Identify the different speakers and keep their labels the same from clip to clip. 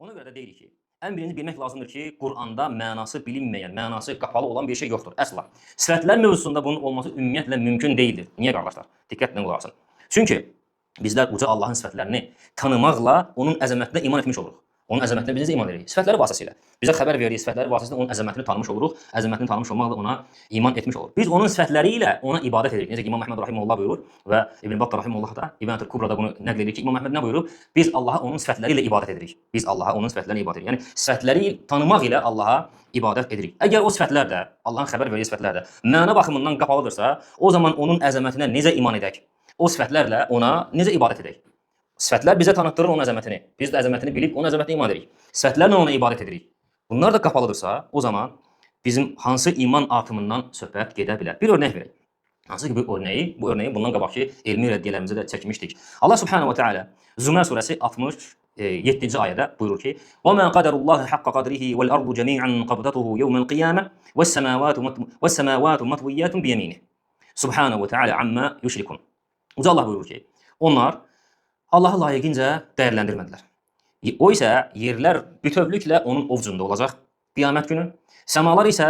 Speaker 1: Ona görə də deyirik ki, ən birinci bilmək lazımdır ki, Quranda mənası bilinməyən, mənası qapalı olan bir şey yoxdur əsla. Sifətlər mövzusunda bunun olması ümumiyyətlə mümkün deyildir. Niyə qardaşlar? Diqqətlə qulaq asın. Çünki bizlər uca Allahın sifətlərini tanımaqla onun əzəmətinə iman etmiş oluruq. Onun əzəmətinə biz necə iman edirik? Sifətləri vasitəsilə. Bizə xəbər verdiyi sifətləri vasitəsilə onun əzəmətini tanımış oluruq. Əzəmətini tanımış olmaqla ona iman etmiş oluruq. Biz onun sifətləri ilə ona ibadət edirik. Necə ki İmam Əhməd rahimehullah buyurur və İbn Battah rahimehullah da İbn Kubrada bunu nəql edir ki, İmam Əhməd nə buyurub? Biz Allaha onun sifətləri ilə ibadət edirik. Biz Allaha onun sifətləri ilə ibadət edirik. Yəni sifətləri tanımaq ilə Allaha ibadət edirik. Əgər o sifətlər də, Allahın xəbər verdiyi sifətlər də məna baxımından qapalıdırsa, o zaman onun əzəmətinə necə iman edək? O sifətlərlə ona necə ibadət edək? Sifətlər bizə tanıtdırır onun əzəmətini. Biz də əzəmətini bilib onun əzəmətinə iman edirik. Sifətlərlə ona ibadət edirik. Bunlar da qapalıdırsa, o zaman bizim hansı iman artımından söhbət gedə bilər? Bir örnək verək. Hansı ki bu örnəyi bundan qabaqki elmi rəddiyələrimizə də çəkmişdik. Allah Subhanahu ve Teala Zümər surəsi 67-ci ayədə buyurur ki: "Və mə qadarullah haqqa qadrihi vel ardu cemi'an qabdatuhu yawmal qiyamah ve's-semavatu matwiyyatun biyeminih." Subhanahu ve Teala amma yüşrikun. Uca Allah buyurur ki, onlar Allahı layiqincə dəyərləndirmədilər. O isə yerlər bütövlüklə onun ovcunda olacaq qiyamət günü. Səmalar isə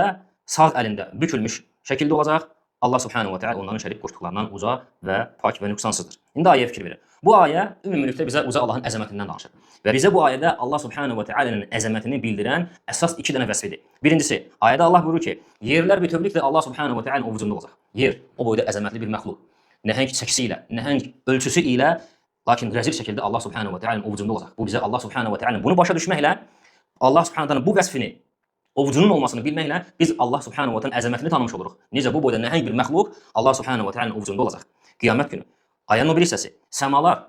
Speaker 1: sağ əlində bükülmüş şəkildə olacaq. Allah Subhanahu ve Teala onların şərik qoşduqlarından uca və pak və nüqsansızdır. İndi ayəyə fikir verin. Bu ayə ümumilikdə bizə uca Allahın əzəmətindən danışır. Və bizə bu ayədə Allah Subhanahu ve Teala'nın əzəmətini bildirən əsas iki dənə vəsfidir. Birincisi, ayədə Allah buyurur ki, yerlər bütövlüklə Allah Subhanahu ve Teala'nın ovcunda olacaq. Yer o boyda əzəmətli bir məxluq. Nəhəng çəkisi ilə, nəhəng ölçüsü ilə, lakin rəzil şəkildə Allah Subhanahu ve Teala'nın ovucunda olacaq. Bu bizə Allah Subhanahu ve Teala'nın bunu başa düşməklə, Allah Subhanahu ve Teala'nın bu vəsfini, ovucunun olmasını bilməklə biz Allah Subhanahu ve Teala'nın əzəmətini tanımış oluruq. Necə bu boyda nəhəng bir məxluq Allah Subhanahu ve Teala'nın ovucunda olacaq. Qiyamət günü. Ayənin o bir hissəsi. Səmalar,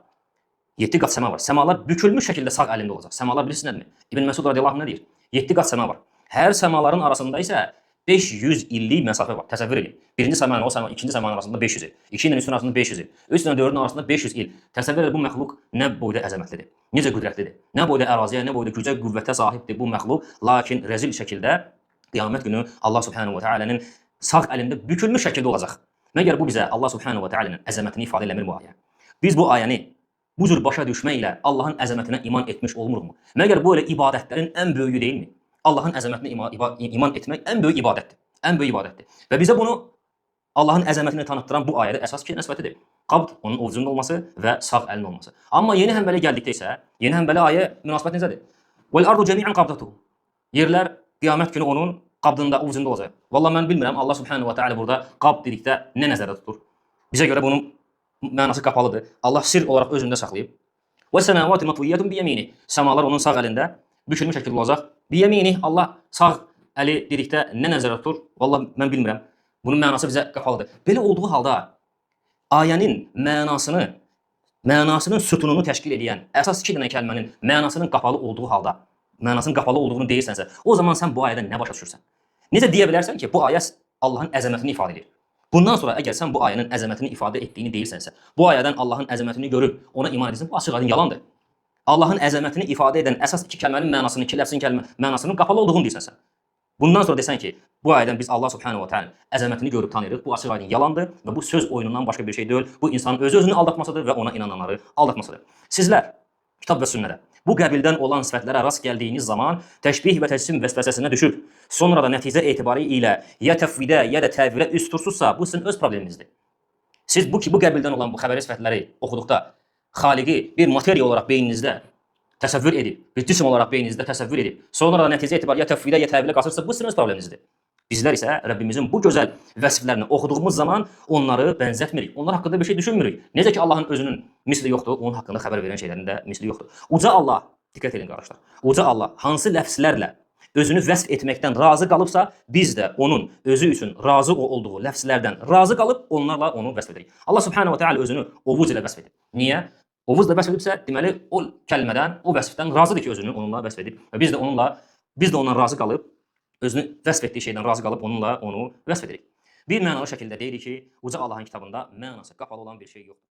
Speaker 1: 7 qat səma var. Səmalar bükülmüş şəkildə sağ əlində olacaq. Səmalar bilirsiniz nədir? İbn Məsud radiyallahu anh nə deyir? 7 qat səma var. Hər səmaların arasında isə 500 illik məsafə var. Təsəvvür edin. Birinci səma ilə o səma, ikinci səmanın arasında 500 il. 2 ilə 3-ün arasında 500 il. 3 ilə 4-ün arasında 500 il. Təsəvvür edin bu məxluq nə boyda əzəmətlidir. Necə qüdrətlidir. Nə boyda əraziyə, nə boyda gücə, qüvvətə sahibdir bu məxluq. Lakin rəzil şəkildə qiyamət günü Allah Subhanahu ve Teala'nın sağ əlində bükülmüş şəkildə olacaq. Məgər bu bizə Allah Subhanahu ve Teala'nın əzəmətini ifadə eləmir bu ayə? Biz bu ayəni bu cür başa düşməklə Allahın əzəmətinə iman etmiş olmuruqmu? Məgər bu elə ibadətlərin ən böyüyü deyilmi? Allahın əzəmətinə iman etmək ən böyük ibadətdir. Ən böyük ibadətdir. Və bizə bunu Allahın əzəmətini tanıtdıran bu ayədə əsas iki sifətidir. Qabd, onun ovcunun olması və sağ əlin olması. Amma yeni həmbələ gəldikdə isə, yeni həmbələ ayə münasibət necədir? Vel ardu cemi'an qabdatuhu. Yerlər qiyamət günü onun qabdında, ovcunda olacaq. Vallahi mən bilmirəm Allah Subhanahu ve Teala burada qabd dedikdə nə nəzərdə tutur? Bizə görə bunun mənası qapalıdır. Allah sir olaraq özündə saxlayıb. Və semavatu matwiyyatun biyeminih. Səmalar onun sağ əlində bükülmüş şəkildə olacaq. Biyeminih, Allah sağ əli dedikdə nə nəzərdə tutur? Vallahi mən bilmirəm. Bunun mənası bizə qapalıdır. Belə olduğu halda ayənin mənasının sütununu təşkil edən əsas iki dənə kəlmənin mənasının qapalı olduğu halda, mənasının qapalı olduğunu deyirsənsə, o zaman sən bu ayədən nə başa düşürsən? Necə deyə bilərsən ki, bu ayə Allahın əzəmətini ifadə edir? Bundan sonra əgər sən bu ayənin əzəmətini ifadə etdiyini deyirsənsə, bu ayədən Allahın əzəmətini görüb ona iman edirsən, bu açıq aydın yalandır. Allahın əzəmətini ifadə edən əsas iki kəlmənin mənasının, iki ləfzin kəlmə mənasının qapalı olduğunu deyirsən sən. Bundan sonra desən ki, bu ayədən biz Allah Subhanahu ve Teala'nın əzəmətini görüb tanıyırıq, bu açıq aydın yalandır və bu söz oyunundan başqa bir şey deyil. Bu insanın özü özünü aldatmasıdır və ona inananları aldatmasıdır. Sizlər kitab və sünnədə bu qəbildən olan sifətlərə rast gəldiyiniz zaman təşbih və təcsim vəsvəsəsinə düşüb, sonra da nəticə etibarı ilə ya təfvidə ya da təvilə üst tutursunuzsa, bu sizin öz probleminizdir. Siz bu ki bu qəbildən olan bu xəbəri sifətləri oxuduqda Xaliqi bir materiya olaraq beyninizdə təsəvvür edib, bir cisim olaraq beyninizdə təsəvvür edib, sonra da nəticə etibarı ya təfvidə ya təvilə qaçırsa, bu sizin öz probleminizdir. Bizlər isə Rəbbimizin bu gözəl vəsflərini oxuduğumuz zaman onları bənzətmirik. Onlar haqqında bir şey düşünmürük. Necə ki Allahın özünün misli yoxdur, onun haqqında xəbər verən şeylərin də misli yoxdur. Uca Allah, diqqət edin qardaşlar. Uca Allah hansı ləfslərlə özünü vəsf etməkdən razı qalıbsa, biz də onun özü üçün razı olduğu ləfslərdən razı qalıb onlarla onu vəsf edirik. Allah Subhanahu ve Teala özünü ovuz ilə vəsf edib. Niyə? Ovuzla vəsf edibsə, deməli o kəlmədən, o vəsfdən razıdır ki, özünü onunla vəsf edib. Və biz də ondan razı qalıb, özünü vəsf etdiyi şeydən razı qalıb onunla onu vəsf edirik. Bir mənalı şəkildə deyirik ki, uca Allahın kitabında mənası qapalı olan bir şey yoxdur.